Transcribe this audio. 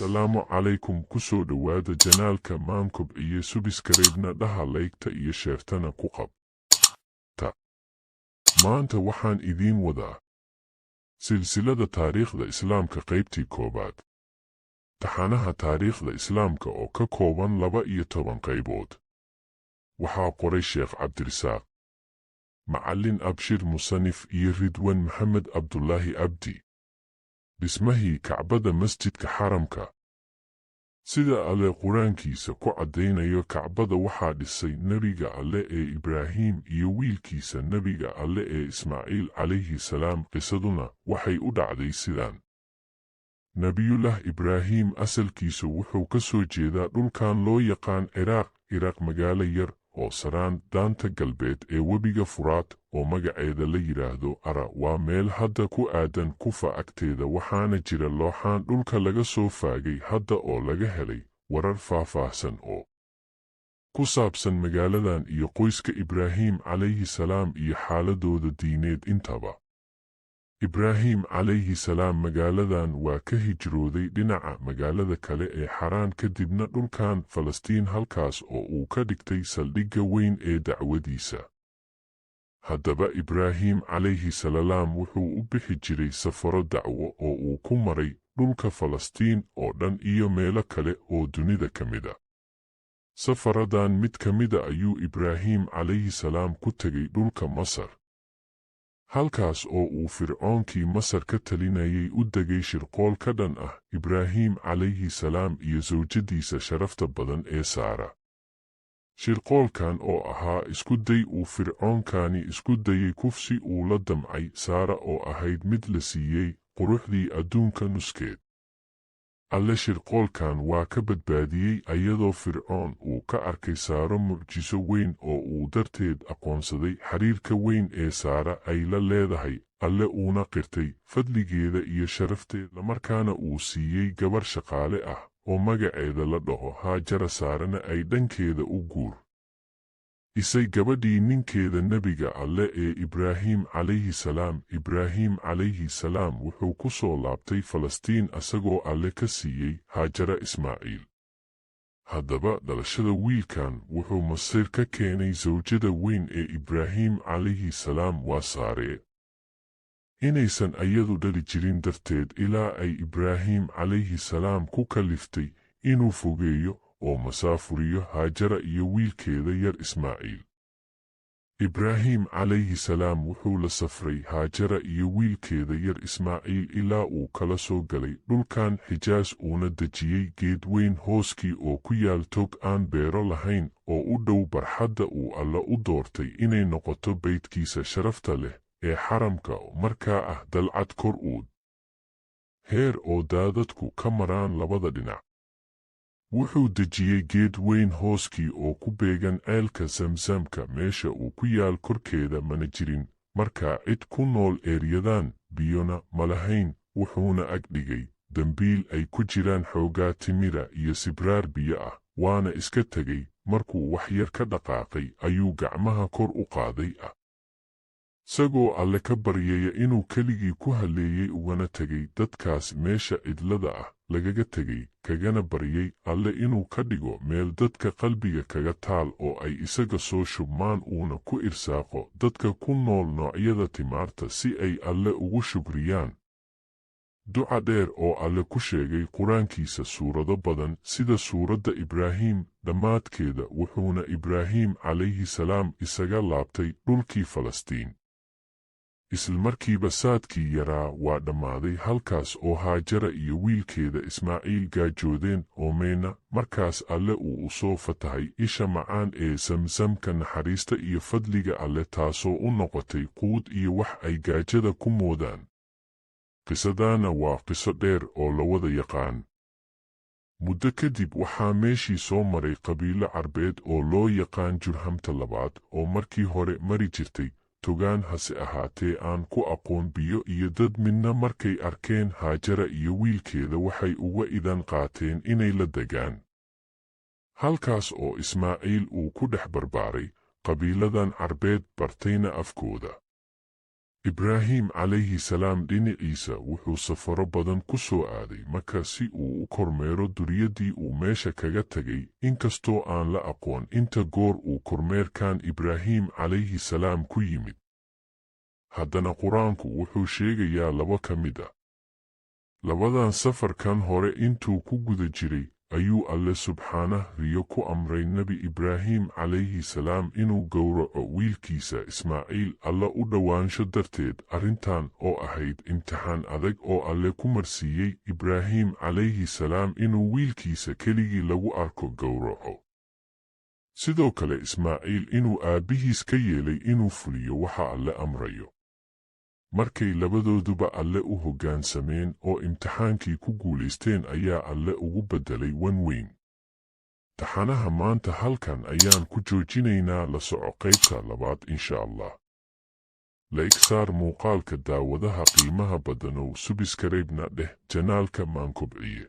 Asalaamu calaykum, ku soo dhowaada channelka Maan Kobciye. Subscribena dhaha, liketa iyo sharetana ku qabta. Maanta waxaan idiin wadaa silsilada taariikhda Islaamka, qaybtii koowaad, taxanaha taariikhda Islaamka oo ka kooban 12 qaybood. Waxaa qoray Sheekh Cabdirisaaq Macallin Abshir Musanif iyo Ridwan Maxamed Cabdulaahi Abdi. Dhismahii Kacbada, Masjidka Xaramka. Sida Alle Qur-aankiisa ku caddaynayo, Kacbada waxaa dhisay Nebiga Alle ee Ibraahim iyo wiilkiisa Nebiga Alle ee Ismaaciil calayhi salaam. Qisaduna waxay u dhacday sidaan: Nebiyullah Ibraahim asalkiisu wuxuu ka soo jeedaa dhulkan loo yaqaan Ciraaq, Iraaq, magaalo yar oo saraan daanta galbeed ee webiga Furaat oo magaceeda la yidhaahdo Ara. Waa meel hadda ku aadan Kufa agteeda. Waxaana jira looxaan dhulka laga soo faagay hadda oo laga helay warar faahfaahsan oo ku saabsan magaaladan iyo qoyska Ibraahim calayhi salaam iyo xaaladooda diineed intaba. Ibraahim calayhi salaam magaaladan waa ka hijrooday dhinaca magaalada kale ee Xaraan, kadibna dhulkan Falastiin, halkaas oo uu ka dhigtay saldhigga weyn ee dacwadiisa. Haddaba Ibraahim calayhi salaam wuxuu u bixi jiray safaro dacwo oo uu ku maray dhulka Falastiin oo dhan iyo meelo kale oo dunida ka mida. Safaradan mid ka mida ayuu Ibraahim calayhi salaam ku tegay dhulka Masar, halkaas oo uu Fircoonkii Masar ka talinayay u degay shirqool ka dhan ah Ibraahim calayhi salaam iyo sawjadiisa sharafta badan ee Saara. Shirqoolkan oo ahaa isku day uu Fircoonkani isku dayay kufsi uu la damcay Saara oo ahayd mid la siiyey quruxdii adduunka nuskeed. Alle shirqoolkan waa ka badbaadiyey, ayadoo Fircoon uu ka arkay Saaro mucjiso weyn oo uu darteed aqoonsaday xiriirka weyn ee Saara ay la leedahay Alle, uuna qirtay fadligeeda iyo sharafteed, islamarkaana uu siiyey gabar shaqaale ah oo magaceeda la dhaho Haajara. Saarana ay dhankeeda u guur isay gabadhii ninkeeda Nebiga Alle ee Ibraahim calayhi salaam. Ibraahim calayhi salaam wuxuu ku soo laabtay Falastiin asagoo Alle ka siiyey Haajara Ismaaciil. Haddaba dhalashada wiilkan wuxuu Masir ka keenay sawjada weyn ee Ibraahim calayhi salaam, waa Saaree, inaysan ayadu dhali jirin darteed, ilaa ay Ibraahim calayhi salaam ku kaliftay inuu fogeeyo oo masaafuriyo Haajara iyo wiilkeeda yar Ismaaciil. Ibraahim calayhi salaam wuxuu la safray Haajara iyo wiilkeeda yar Ismaaciil ilaa uu kala soo galay dhulkan Xijaas, uuna dejiyey geed weyn hooskii oo ku yaal tog aan beero lahayn oo u dhow barxadda uu Alla u doortay inay noqoto beydkiisa sharafta leh ee Xaramka, markaa ah dalcad kor uud heer oo daadadku ka maraan labada dhinac. Wuxuu dejiyey geed weyn hooskii oo ku beegan ceelka Samsamka meesha uu ku yaal korkeeda. Mana jirin markaa cid ku nool eeryadan, biyona ma lahayn. Wuxuuna ag dhigay dambiil ay ku jiraan xoogaa timira iyo sibraar biyo ah, waana iska tegey. Markuu wax yar ka dhaqaaqay ayuu gacmaha kor u qaaday ah isagoo Alle ka baryaya inuu keligii ku halleeyey, ugana tegay dadkaas meesha cidlada ah lagaga tegey, kagana baryay Alle inuu ka dhigo meel dadka qalbiga kaga taal oo ay isaga soo shubmaan, uuna ku irsaaqo dadka ku nool noocyada timaarta si ay Alle ugu shukriyaan. Duca dheer oo Alle ku sheegay Qur-aankiisa suurado badan, sida suuradda Ibraahim dhammaadkeeda. Wuxuuna Ibraahim calayhi salaam isaga laabtay dhulkii Falastiin. Islamarkiiba saadkii yaraa waa dhammaaday, halkaas oo Haajara iyo wiilkeeda Ismaaciil gaajoodeen oomeyna. Markaas Alle uu u soo fatahay isha macaan ee Samsamka, naxariista iyo fadliga Alle, taasoo u noqotay quud iyo wax ay gaajada ku moodaan. Qisadaana waa qiso dheer oo la wada yaqaan. Muddo kadib waxaa meeshii soo maray qabiilo Carbeed oo loo yaqaan Jurhamta labaad, oo markii hore mari jirtay togaan, hase ahaatee aan ku aqoon biyo iyo dad midna. Markay arkeen Haajara iyo wiilkeeda, waxay uga idan qaateen inay la degaan, halkaas oo Ismaaciil uu ku dhex barbaaray qabiiladan Carbeed, bartayna afkooda. Ibraahim calayhi salaam dhinaciisa wuxuu safaro badan ku soo aaday Maka si uu u kormeero duriyaddii uu meesha kaga tagay, inkastoo aan la aqoon inta goor uu kormeerkan Ibraahim calayhi salaam ku yimid. Haddana Qur-aanku wuxuu sheegayaa laba ka mid ah. Labadan safarkan hore intuu ku guda jiray ayuu Alle subxaanah riyo ku amray Nebi Ibraahim calayhi salaam inuu gowraco wiilkiisa Ismaaciil Alla u dhowaansho darteed, arrintan oo ahayd imtixaan adag oo Alle ku marsiiyey Ibraahim calayhi salaam inuu wiilkiisa keligii lagu arko gowraco. Sidoo kale Ismaaciil inuu aabbihiis ka yeelay inuu fuliyo waxa Alle amrayo. Markay labadooduba Alle u hoggaansameen oo imtixaankii ku guulaysteen ayaa Alle ugu beddelay wan weyn. Taxanaha maanta halkan ayaan ku joojinaynaa. La soco qaybta labaad insha Allah. Like saar muuqaalka, daawadaha qiimaha badanow, subscribe-na dheh channel-ka Maankobciye.